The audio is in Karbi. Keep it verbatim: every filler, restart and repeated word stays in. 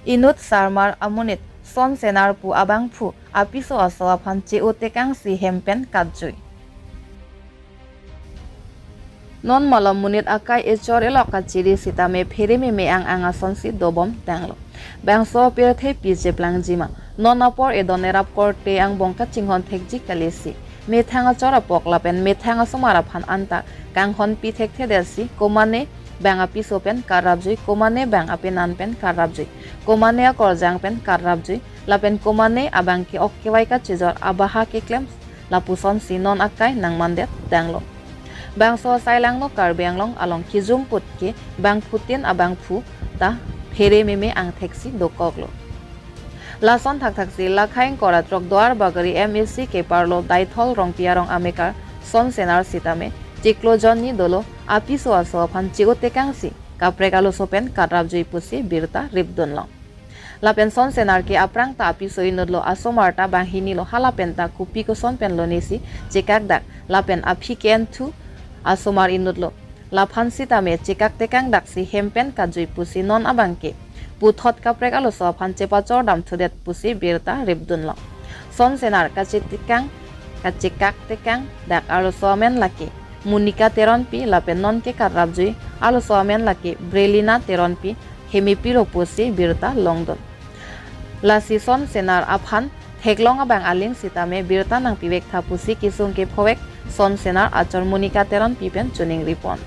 Inut sarmar amonit Son Senar pu abangphu apiso aso aphan che-o tekangsi hem pen katjui. Non malom monit akai echor elok kachiri sitame phere meme ang ang asonsi dobom tanglo. Bangso pirthe pi cheplangjima. Non apor edon erap korte angbong kachinghon thekji kalisi. Methang achor apok lapen methang asomar aphan anta kanghon pi thekthedetsi, komane bang apiso pen karapjui, komane bang apenan pen karapjui, komane akorjang pen karapjui, lapen komane abangke ok kevai kachejor abaha keklem lapusonsi non akai nangmandet tanglo. Bangso asai langno Karbi Anglong along kijum put ke bangphutin abangphu ta phere meme angtheksi dokoklo. Lason thakthaksi Lakhaing Koratrok Duarbagori M A C keparlo Daithol Rongpi arong amekar Son Senar sitame chiklo jonni dolo apiso aso aphan che-o tekangsi kaprek aloso pen karapjui pusi birta ripdunlong. Lapen Son Senar ke aphrang ta apiso inutlo, asomar ta banghinilo, halapen ta kopi koson pen lonesi chekakdak, lapen aphi ke-enthu asomar inutlo. Laphan sitame chekak tekangdaksi hem pen katjui pusi non abangke puthot kaprek aloso aphan chepachor damthudet pusi birta ripdunlong. Son Senar kachetekang, kachekak tekangdak aloso amen lake Monica Teronpi lapen nonke karapjui aloso amen lake Brelina Teronpi, hemepilo pusi birta longdun. Lasi Son Senar aphan theklong abang aling sitame birta nangpivektha pusi kesung kephovek Son Senar achor Monica Teronpi pen choningri pon.